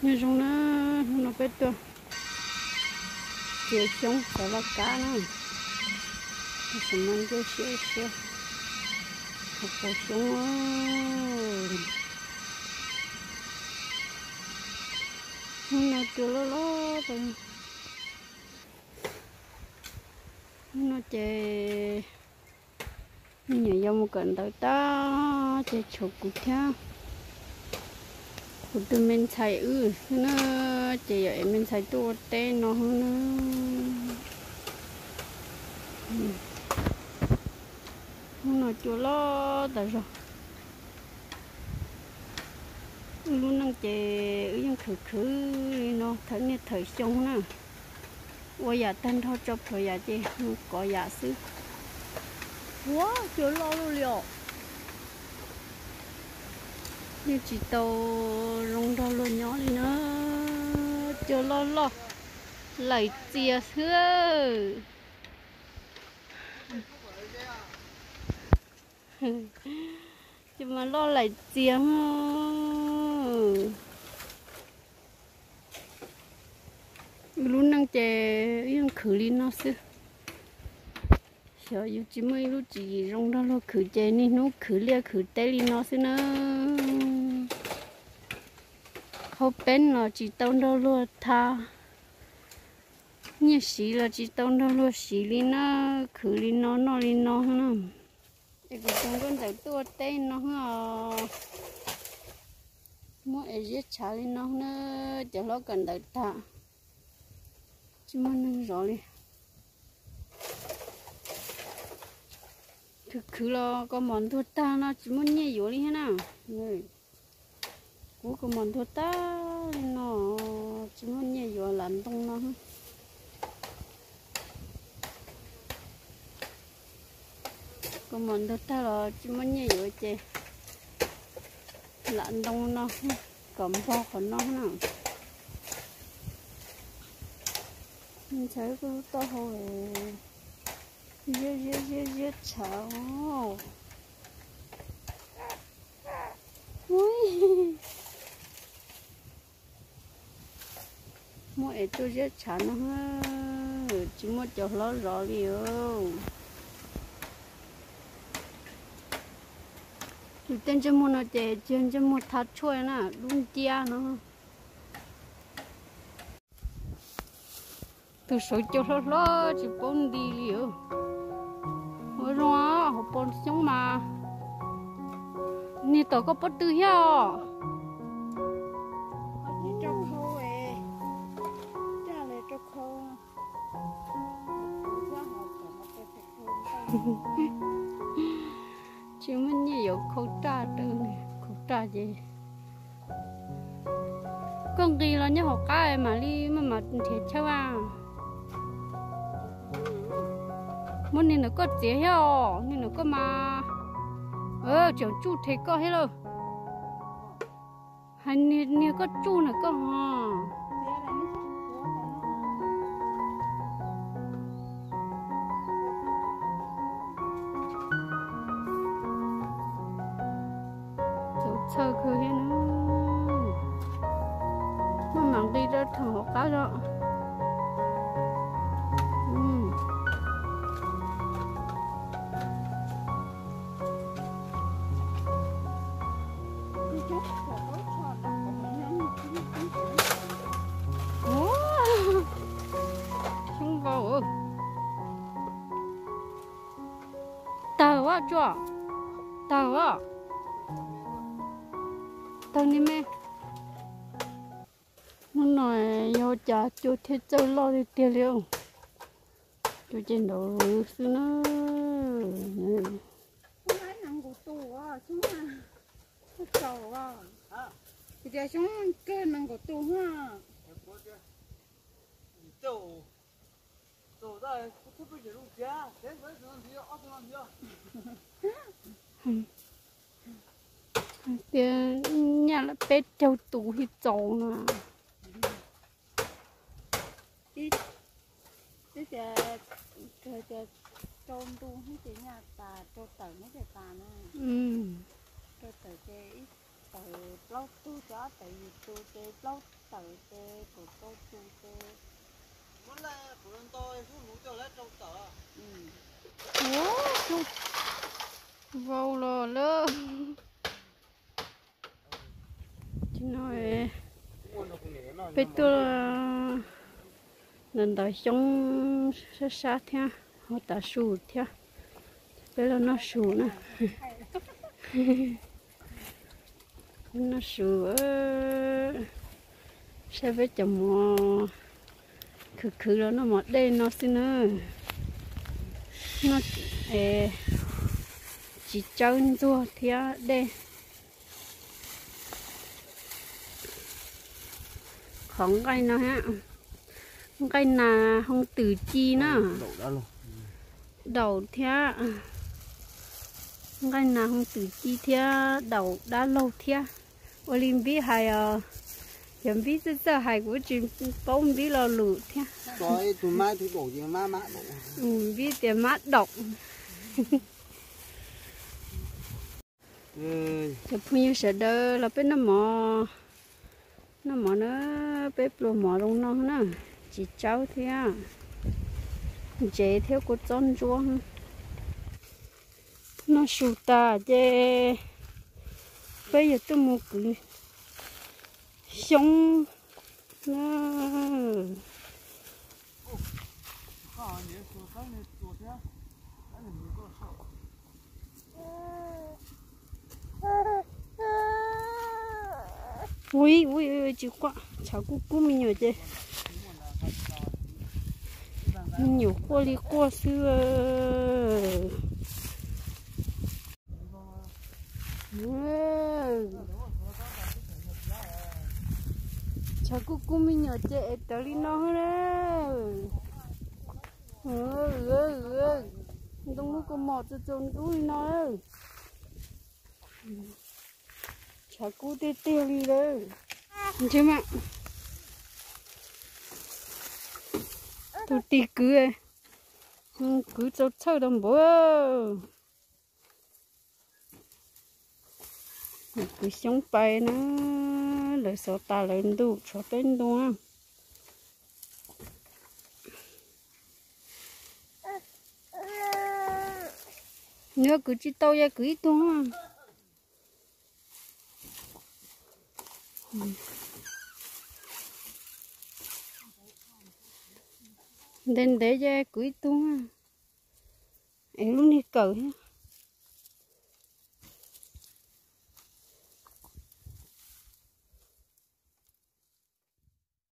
Nyob zoo na, hnub no peb tuaj txiav xyoob xov laj kab na, tab sis mas ntsej siab siab, hauv paus xyoob. Hnub no cua loj loj tas. Hnub no ces me nyuam yaus mus kawm ntawv tag ces tshuav kuv thiab kuv tus me ntxhais wb xwb na, ces yog es me ntxhais tuaj ua teb no xwb na. Hnub no cua loj tas zog. Wb lub neej ces wb yeej khwv khwv li no thawm niaj thawm xyoo na. Ua yam tag nrho tso plhuav yam ces mus kov yam xwb. Ua cua loj luj li os. Yeej tsis tau zoo nrog luag nyob li na. Cua loj loj laim txias xwb. Cua mas loj laim txias. Wb lub neej ces yeej khwv li no xwb. Xyov yus tsis muaj ib lub tswv yim zoo nrog luag khwv ces niaj hnub khwv liaj khwv teb li no xwb na. Haus peev los tsis tau nrog luag tha, nyiaj siv los tsis tau nrog luag siv li na, khwv li no noj li no na. Es kuv tus nkauj ntxawm tuaj teb no os, muab es ziab tshav li no na, cov hlob kawm ntawv tag, tsis muaj neeg zov li. Khwv khwv los kaus mom ntuag tag no tsis muaj nyiaj yuav li thiab na. Kuv kaus mom ntuag tag li no, tsis muaj nyiaj yuav lam ntoo no. Kaus mom ntuag tag los tsis muaj nyiaj yuav ces lam ntoo no, kom npog qhov no na. Ntxhais kuj tau hau ziab ziab ziab ziab tshav. Muab es tuaj ziab tshav no, tsis muaj cov hlob zov li os. Yus tej ntsej muag no ces tsis yog ntsej muag tha tshuaj na, dub nciab no. Tus saud cua hlob hlob tsis paub nti li os. Ua zoo hauv paus xyoob mas. Niag tom koj pob tw thiab os. Tsis muaj nyiaj yuav khau raj rau, khau raj ces koj nqis los nyob hauv qab mam li maj mam nrhiav chaw a. Muab niag ntawm koj txiav thiab os, niag ntawm koj mas tseem tsuj rhe koj thiab lauj. Hais niag koj tsuj ntawm koj ho. Txaus txhawj kawg thiab na. Maj mam nqis rau thaum hauv qab zog. Xyoob vau. Tawg a tsuas, tawg a, tawg niag me. Hnub no yog cas cua thiaj txawj loj tiag tiag li. Cua ces nraud xwb na. Xyoob nees nkaum tus, xyoob, tias xyoob kawg nees nkaum tus na. Tias nyaj peb caug tus thiaj txaus na. Tias rau ntu ces nyaj tas, rau tawm neb ces tas na. Rau tawm ces ib tawm plaub tug ces ob tawm yim tus ces plaub tawm ces kaum rau tus ces. Vau los lawm. Peb tuaj ntawm ntawm xyoob sab sab thiab, hauv tav su thiab. Peb los noj su na. Noj su, saib peb cov mov khwv khwv los noj mov dej no xwb na. Noj tsis tsawb ntxuag thiab dej. Qhov nqaij no, nqaij nas hoo twm ci na. Daum thiab, nqaij nas hoo twm ci thiab daum dab laug thiab. Ua li Npib hais os, yog Npib txawj txawj hais kuv tsis paub Npib lo lus thiab. Npib tias mab daum. Cov phooj ywg sawv daws los peb noj mov, noj mov na, peb pluas mov zoo no na, tsis tsawb thiab, ntsev thiab kua txob ntsuab. Noj su tas ces peb yuav tuaj mus kwv xyoob na. Ui, ui, tsis quaj, tshav kub kub me nyuam ces, me nyuam quaj li quaj xwb. Tshav kub kub me nyuam ces es tawv li no na. Ntoo lub kaus mom txaus txaus ntub li no. Tshav kub tiag tiag li lawm. Ntshe mas tus tis kwv, kwv txaus txhawj tau npaum. Kwv xyoob pais na, lawv xov tas lawv ntuj tshuav peb ntua. Nws kwv tsis tau, yog kwv ib tug. Ntev ntev ces kwv ib tug. Es lub niag kawm thiab.